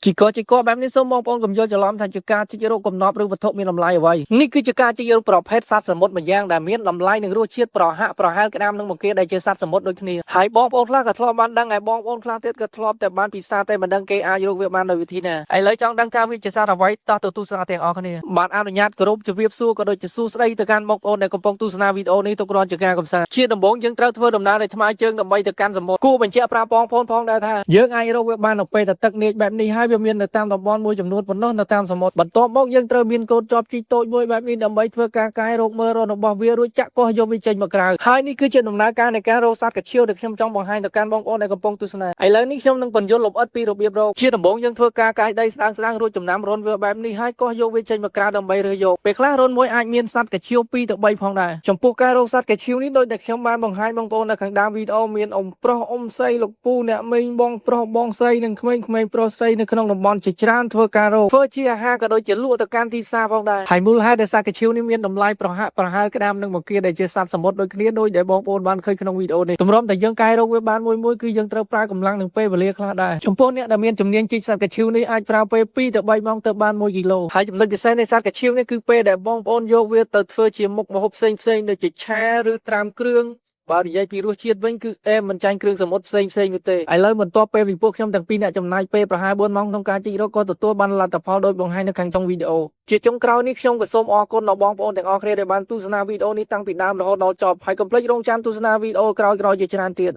ជីកជីកបែបនេះសូមបងប្អូនកុំយល់ច្រឡំថាជាការជីករកកំណប់ឬវត្ថុមានតម្លៃអ្វីនេះគឺជាការជីករកប្រភេទសត្វសមុទ្រម្យ៉ាងដែលមានតម្លៃនិងរសជាតិប្រហាក់ប្រហែលក្តាមនិងបង្គាដែលជាសត្វសមុទ្រដូចគ្នាហើយបងប្អូនខ្លះក៏ធ្លាប់បានដឹងហើយបងប្អូនខ្លះទៀតក៏ធ្លាប់តែបានពិសាតែមិនដឹងគេអាចរកវាបានដោយវិធីណាឥឡូវចង់ដឹងថាវាជាសត្វអ្វីតោះទៅទស្សនាទាំងអស់គ្នាបាទអនុញ្ញាតគោរពជម្រាបសួរក៏ដូចជាសួស្តីទៅកាន់បងប្អូនដែលកំពុងទស្សនាវីដេអូនេះទុកគ្រាន់ជាការកំសាន្តជាដំបូងយើងត្រូវធ្វើដំណើរដោយថ្មើរជើងដើម្បីទៅកាន់សមុទ្រគួរបញ្ជាក់ប្រាប់បងប្អូនផងដែរថាយើងអាចរកវាបាននៅពេលតែទឹកនាចបែបនេះហើយវាមាននៅតាមតំបន់មួយចំនួនប៉ុណ្ណោះនៅតាមសមុទ្របន្ទាប់មកយើងត្រូវមានកូនជាប់ជីកតូចមួយបែបនេះដើម្បីធ្វើការកែរកមើលរនរបស់វារួចចាក់កោះយកវាចេញមកក្រៅហើយនេះគឺជាដំណើរការនៃការរកសត្វកឈៀវដែលខ្ញុំចង់បង្ហាញទៅកាន់បងប្អូនដែលកំពុងទស្សនាឥឡូវនេះខ្ញុំនឹងបញ្យល់លម្អិតពីរបៀបរកជាដំបូងយើងធ្វើការកាយដីស្ដើងស្ដើងរួចចំណាំរនវាបែបនេះហើយកោះយកវាចេញមកក្រៅដើម្បីរើសយកពេលខ្លះរនមួយអាចមានសត្វកឈៀវ2ទៅ3ផងដែរចំពោះការរកសត្វកឈៀវនេះដូចដែលខ្ញុំបានបង្ហាញបងប្អូននៅខាងដើមវីដេអូមានអ៊ំប្រុសអ៊ំស្រីលោកពូអ្នកមីងបងប្រុសបងស្រីនិងក្មេងៗប្រុសស្រីនៅក្នុងតំបន់ជាច្រើនធ្វើការរកធ្វើជាអាហារក៏ដូចជាលក់ទៅកាន់ទីផ្សារផងដែរហើយមូលហេតុដែលសត្វកឈៀវនេះមានតម្លៃប្រហាក់ប្រហែលក្តាមនិងបង្គាដែលជាសត្វសមុទ្រដូចគ្នាដូចដែលបងប្អូនបានឃើញក្នុងវីដេអូនេះទម្រាំតែយើងកែរកវាបានមួយមួយគឺយើងត្រូវប្រើកម្លាំងនិងពេលវេលាខ្លះដែរចំពោះអ្នកដែលមានជំនាញជីកសត្វកឈៀវនេះអាចប្រើពេល2ទៅ3ម៉ោងទៅបាន1គីឡូហើយចំណុចពិសេសនៃសត្វកឈៀវនេះគឺពេលដែលបងប្អូនយកវាទៅធ្វើជាមុខម្ហូបផ្សេងៗដូចជាឆាឬត្រាំគ្រឿងបើនិយាយពីរសជាតិវិញគឺអែមមិនចាញ់គ្រឿងសមុទ្រផ្សេងផ្សេងនោះទេឥឡូវបន្ទាប់ពេលពីពួកខ្ញុំទាំងពីរអ្នកចំណាយពេលប្រហែល4ម៉ោងក្នុងការជីករកក៏ទទួលបានលទ្ធផលដូចបង្ហាញនៅខាងចុងវីដេអូជាចុងក្រោយនេះខ្ញុំក៏សូមអរគុណដល់បងប្អូនទាំងអស់គ្នាដែលបានទស្សនាវីដេអូនេះតាំងពីដើមរហូតដល់ចប់ហើយកុំភ្លេចរងចាំទស្សនាវីដេអូក្រោយៗជាច្រើនទៀត។